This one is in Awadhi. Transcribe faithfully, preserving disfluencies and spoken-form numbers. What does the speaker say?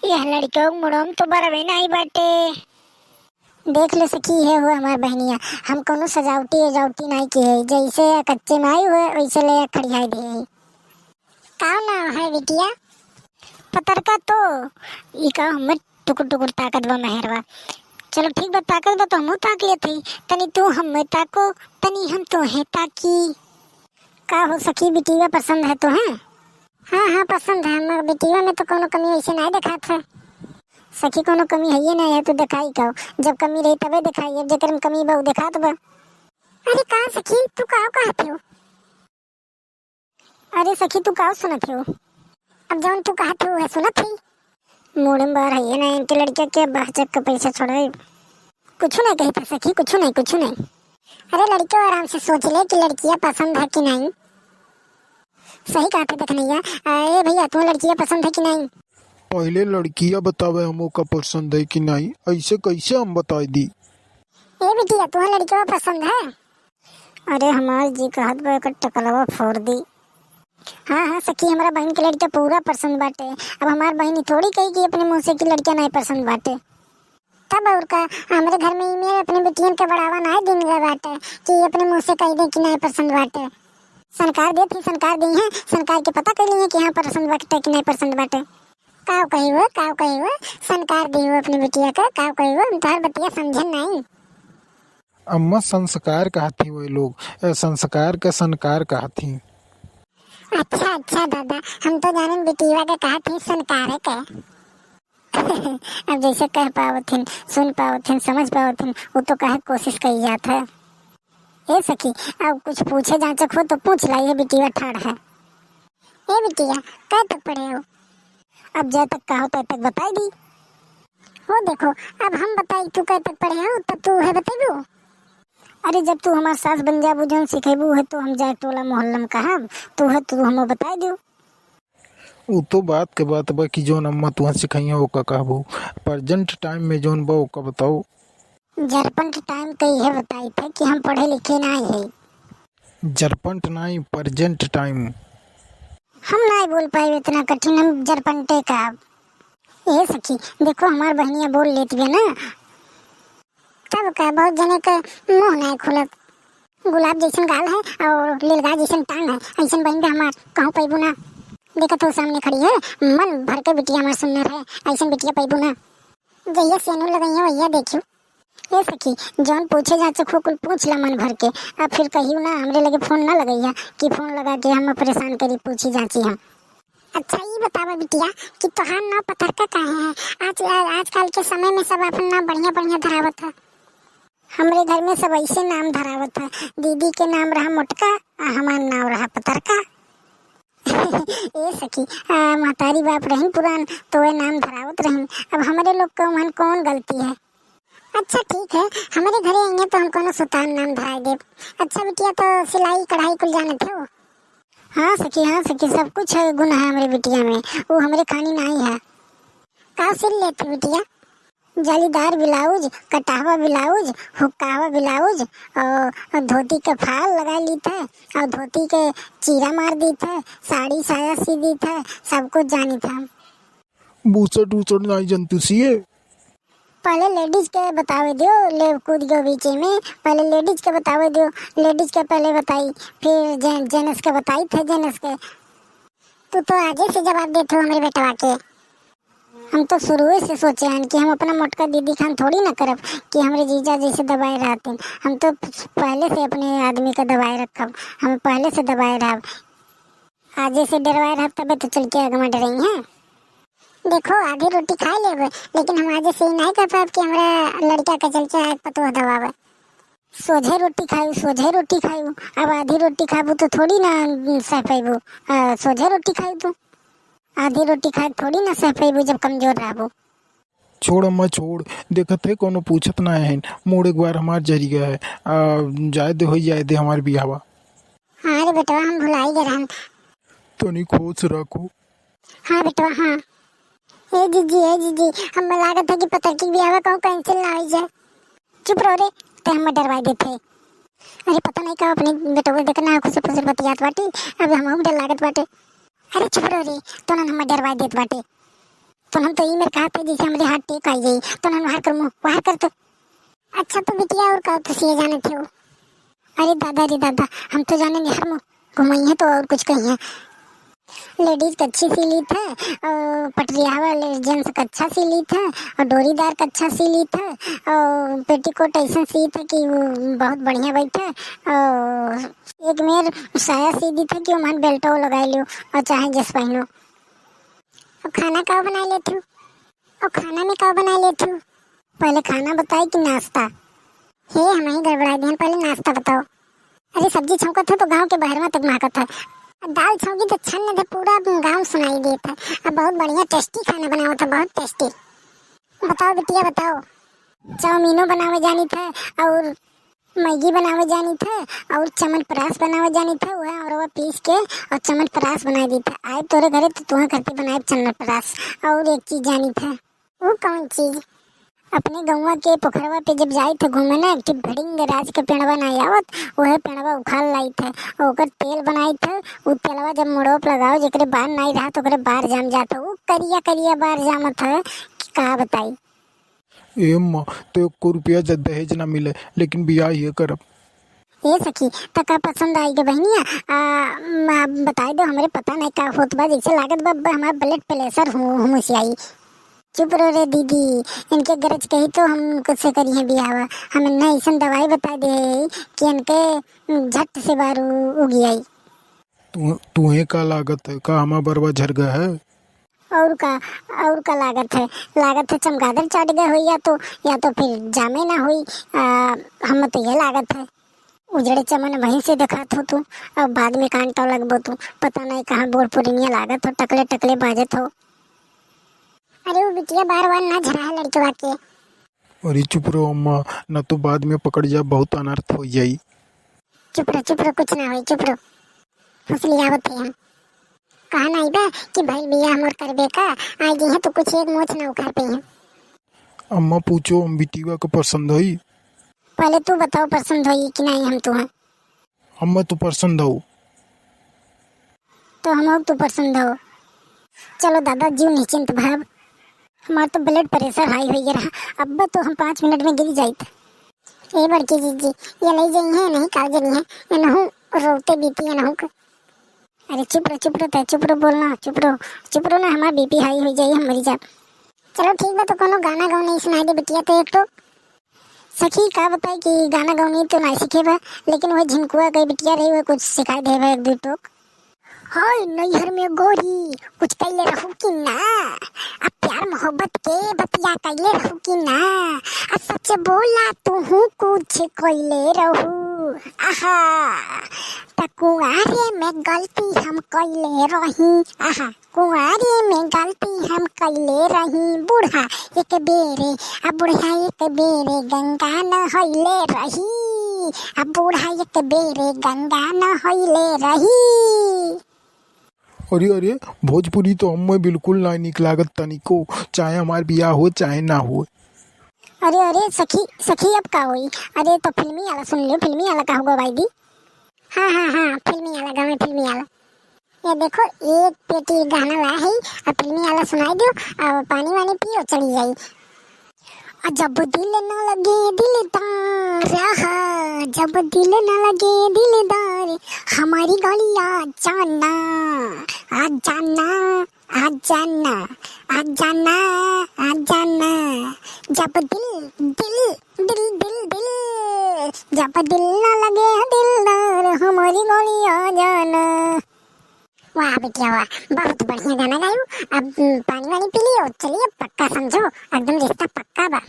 यह लड़िकवा के मुड़वा में तो बरवे नाई बाटे। देख ले सखी, इहे हुए हमार बहिनिया, हम कौनो सजावटी उजावटी नाई किहे, जैसे कच्चे में आई हुए वैसे ले खड़ियाई दिहे। का नाम है बिटिया? पतरका तो। ई का हमें टुकुर टुकुर ताकत बा मेहरवा। चलो ठीक बा, ताकत बा तो हमहू ताक लेत हई। तनी तू हमें ताको, तनी हम तोहे ताकी। का हो सखी, बिटिया पसंद है तोहे? हाँ, हाँ, पसंद है। हमर बिटिया में तो कौनो कमी वैसे नाई देखात है। सखी, कौनो कमी हइये नाई है, तो देखाई का? जब कमी रही तबे देखाई, अब जेकर में कमी बा उ देखात बा। अरे का सखी, तू का कहत हो? अरे सखी, तू का सुनत हो? अब जौन तू कहत हो, उहे सुनत ही। मूड़ में बार है ना इनके लड़के के, बहचक के पैसा छोड़े। कुछ नहीं कही था सखी, कुछ नहीं, कुछ नहीं। अरे लड़के आराम से सोच ले कि लड़कियां पसंद है कि नहीं। सही कहत है देखनैया। ए भैया, तू लड़कियां पसंद है कि नहीं? पहले लड़कियां बतावे हम ओका पसंद है कि नहीं, ऐसे कैसे हम बताई दी? ए बिटिया, तू लड़कियां पसंद है? अरे हमार जी कहत बा एकर टकलवा फोड़ दी। हाँ, हाँ सखी, हमरा बहिन के लड़का पूरा पसंद बाटे। अब हमार बहिन ई थोड़ी कही कि अपने मुँह से कि लड़का नाई पसंद बाटे। तब और का, हमरे घर में ई में अपने बिटियन के बढ़ावा नाई दिन गए बाटे कि अपने मुँह से कही दे कि नाई पसंद बाटे। सनकार देत ही, सनकार दी है, सनकार के पता कर लिए कि हाँ पसंद बाटे कि नाई पसंद बाटे। काव कही वो, काव कही वो, सनकार दी वो अपने बिटिया के, काव कही वो, हम तोहर बतिया समझन नाई। अम्मा, संस्कार कहत ही वही लोग, ए, संस्कार के सनकार कहत ही। अच्छा, अच्छा दादा, हम तो जानेन बिटिया के कहत ही सनकार के। अब जैसे कह पावत हिन, सुन पावत हिन, समझ पावत हिन, वो तो कहे कोशिश करी जात है। ए सखी, अब कुछ पूछे जांचक हो तो पूछ ला, ये बिटिया ठाड़ है। ए बिटिया, कै तक पढ़े हो? अब जै तक कहो तै तक बताई दी। हो देखो, अब हम बताई तू कै तक पढ़े हो, तब तू है बतेबू। अरे जब तू हमार सास बन जाबू, जौन सिखेबू है तो हम जाए टोला मोहल्ला में कहब, तू है तू हमो बताई दियो। उ तो बात के बात बा कि जौन अम्मा तुहा सिखइया ओका कहबू, present time में जौन बा ओका बताओ। जरपंट टाइम के इहे बताई थे कि हम पढ़े लिखे नाई है। जरपंट नाई, present time। हम नाई बोल पाए इतना कठिन, हम जरपंटे का। ए सखी, देखो हमार बहनिया बोल लेत बिया ना। तब का, बहुत जने के मुंह नाई खुलत। गुलाब जैसन गाल है और लीलगाय जैसन टांग है, ऐसन बहिन बा हमार, कहूँ पैबू ना। देखत हो सामने खड़ी है, मन भर के बिटिया हमार सुन्नर है, ऐसन बिटिया पैबू ना। जहिया सेनू लगइया वहिया देखियो। ए सखी, जौन पूछे जांचक हो कुल पूछ ला मन भर के, अब फिर कहियो ना हमरे लगे फोन ना लगइया कि फोन लगा के हम परेशान करी, पूछी जांची हम। अच्छा ई बतावा बिटिया कि तोहार नाव पतरका काहे है? आज, आजकल के समय में सब अपन नाव बढ़िया बढ़िया धरावत है। हमरे घर में सब ऐसे नाम धरावत है, दीदी के नाम रहा मोटका आ हमार नाव रहा पतरका। ए सखी, आ, महतारी बाप रहिन पुरान तो वह नाम धरावत रहिन, अब हमरे लोग के उमन कौन गलती है? अच्छा ठीक है, हमरे घरे अइहें तो हम कौनो सुतार नाम धराए देब। अच्छा बिटिया, तो सिलाई कढ़ाई कुल जानत हो? हाँ सखी, हाँ सखी, सब कुछ है, गुण है हमरे बिटिया में, वो हमरे खानी नाई है। का सिल लेत है बिटिया? जालीदार ब्लाउज, कटहवा ब्लाउज, हुक्कावा ब्लाउज और, और धोती के फाल लगा लीत है और धोती के चीरा मार दीत है, साड़ी साया सी दीत है, सब कुछ जानित है हम। बूसट उसट नाई जनतू सिए? पहले लेडीज के बतावे दियो, ले कूद गयो बीचे में, पहले लेडीज के बतावे दियो, लेडीज के पहले बताई, फिर जे-, जेंट्स के बताई थे, जेंट्स के। तू तो आजे से जवाब देत हो हमरे बेटवा के। हम तो शुरुए से सोचे हन कि हम अपना मोटका दीदी खान थोड़ी ना करब कि हमरे जीजा जैसे दबाए रहते हैं। हम तो पहले से अपने आदमी का दबाए रखब, हम पहले से दबाए रहब। आजे से डरवाए रहब तबे तो चल के अगवा डरई हैं। देखो, आधी रोटी खाए लेबे, लेकिन हम आजे से ई नाई कह पाएब कि हमरा लड़का के चल के आए पतोह दबावे। सोझे रोटी खायू, सोझे रोटी खायू। अब आधी रोटी खाबू तो थोड़ी ना सह पैबू। आ, सोझे रोटी खायू तू, आधी रोटी खाए थोड़ी ना सह पैबू जब कमजोर रहबू। छोड़ अम्मा, छोड़, देखत है कौनो पूछत ना है, मूड एक बार हमार जरी गया है। आ, जाए दे, होई जाए दे हमार बियाहवा। हाँ रे बेटवा, हम भुलाई गए रहन। तनी खुश रखो। हाँ बेटवा, हाँ। ए जीजी, ए जीजी, हमें लागत है कि पतरकी बियाहवा कहूँ cancel ना होई जाए। चुप रहो रे, ते हमें डरवाई देत है। अरे पता नहीं का अपने बेटवा के देखना है, खुशी फुसर बतियात बाटी, अब हमहू डर लागत बाटे। अरे चुप रहो रे, तो ना हमें डरवाई देत बाटे। तो हम तो ई मेर कहत है जैसे हमरे हाथ टेक आई जाई, तो हम बाहर कर मुँह, बाहर कर तो। अच्छा तो बिटिया और का तो सिए जाने थे वो? अरे दादा रे दादा, हम तो जाने निहार मुँह घुमाई है तो और कुछ कही है। लेडीज कच्छी सी लीत है और पटरियावा ले-, जेंट्स कच्छा सी लीत है और डोरीदार कच्छा सी लीत है और पेटीकोट ऐसन सीत है कि वो बहुत बढ़िया बैठे और एक मेर साया सी दीत है कि ओमन बेल्टो लगाई लियो और चाहे जस पहनो। और खाना का बनाई लेत हूँ? और खाना में का बनाई लेत हूँ? पहले खाना बताई कि नाश्ता? हे, हम ही गड़बड़ाई देहन, पहले नाश्ता बताओ। अरे सब्जी छौंकत है तो गाँव के बहरवा तक महकत है। अब दाल छौंकी तो छन्न दे पूरा गाँव सुनाई देत है। अब बहुत बढ़िया टेस्टी खाना बनावत है, बहुत टेस्टी। बताओ बिटिया बताओ, चाउमीनो बनावे जानित है और मैगी बनावे जानित है और चमनप्रास बनावे जानित है। वह औरवा पीस के और चमनप्रास बनाई दीत है। आए तोरे घरे तो तुहे करती बनाए चमनप्रास। और एक चीज जानित है। वो कौन चीज? अपने गौवा के पोखरवा पे जब जाइत है घूमे ना, एक ठे भड़िंग राज के पेड़वा ना आवत, वह पेड़वा उखाड़ लाइत है और ओकर तेल बनाइत है। उ तेलवा जब मुड़वा पे लगाओ, जेकरे बार नाई रहत, ओकरे बार जाम जात है। उ करिया करिया बार जामत है कि का बताई। ए अम्मा, तो एको रुपया ज-, दहेज ना मिले, लेकिन बियाह ये करब। ए सखी, त का पसंद आई गे बहनिया? आ, म-, बताई दो, हमरे पता नहीं का होत बा, जैसे लागत बा, बा हमार blood pressure हूँ, हुमुसियाई। चुप रहो रे दीदी, इनके गरज कही तो हम कुछ से करी है बियाहवा। हम इन्हें ऐसन दवाई बता दे कि इनके झट से बारू उगी आई। तू, तुहे का लागत है, का हमार बरवा झरगा है? और का, और का लागत है? लागत है चमगादड़ चाट गए होई, या तो, या तो फिर जामे ना होई। आ, हम तो ये लागत है। उजड़े चमन वहीं से देखात हो तू, अब बाद में कान टो लगबो तू। पता नहीं कहाँ बूढ़ पुरनिया लागत हो, टकले टकले बाजत हो। अरे वो बिटिया बार बार ना झरा है लड़कवा के। अरे चुप रहो अम्मा, ना तो बाद में पकड़ जा, बहुत अनर्थ हो जाई। चुप रहो, चुप रहो, कुछ ना होई, चुप रहो। फुसलियावत है हम। कहा नाई बा कि भइल बियाह मोर करबे का, आ गई है तो कुछ एक मोछ ना उखाड़ पे है। अम्मा पूछो, हम बिटिया के पसंद होई? पहले तू बताओ पसंद होई कि नहीं हम तुहे। अम्मा तू पसंद हो। तो हम तू पसंद हो। चलो दादा जीव निश्चिंत भाव। हमार तो blood pressure high हो गया रहा, अब तो हम पाँच मिनट में गिर जाइत। ए बड़की जीजी, ये ले जाई है नहीं काल जनी है, ये नहु रोते बीती है नहु के। अरे चुप रहो, चुप रहो, तै चुप रहो, बोलना, चुप रहो, चुप रहो ना, हमार BP high हो जाई, हम मरी जाब। चलो ठीक बा, तो कोनो गाना गौनी सुनाई दे बिटिया तो एक ठो। सखी का बताई कि गाना गौनी तो ना सीखे बा, लेकिन वह झिनकुआ के बिटिया रही, वह कुछ सिखाई दे बा एक दो टोक। हाय नैहर में गोरी कुछ कैले रहू कि ना? अब प्यार मोहब्बत के बतिया कैले रहू कि ना? अब सच बोला तू कुछ कैले रहू। आहा, त कुंवारे में गलती हम कैले रही। आहा, कुंवारे में गलती हम कैले रही। बूढ़ा एक बेरे, आ बूढ़ा एक बेरे गंगा नहैले रही। आ बूढ़ा एक बेरे गंगा नहैले रही। अरे, अरे, भोजपुरी तो हमें बिल्कुल ना नीक लागत तनिको, चाहे हमार बियाह हो चाहे ना हो। अरे, अरे, सखी, सखी, अब का होई? अरे, तो फिल्मी वाला सुन लियो, फिल्मी वाला का होगा भाई दी? हाँ, हाँ, हाँ, फिल्मी वाला गावे, फिल्मी वाला। ये देखो, एक पेटी गाना ला है, अब फिल्मी वाला सुनाई दो, अब पानी वानी पियो, चली जाई। आ जब दिल न लगे दिलदार, आहा, जब दिल न लगे दिलदार, हमारी गलिया जाना, आ जाना, आ जाना, आ जाना, आ जाना। जब दिल, दिल, दिल, दिल, दिल, जब दिल न लगे दिलदार, हमारी गलिया जाना। वाह बिटिया वाह, बहुत बढ़िया गाना गायू। अब, उम, पानी वानी पी लियो, चलिए पक्का समझो, एकदम रिश्ता पक्का बा।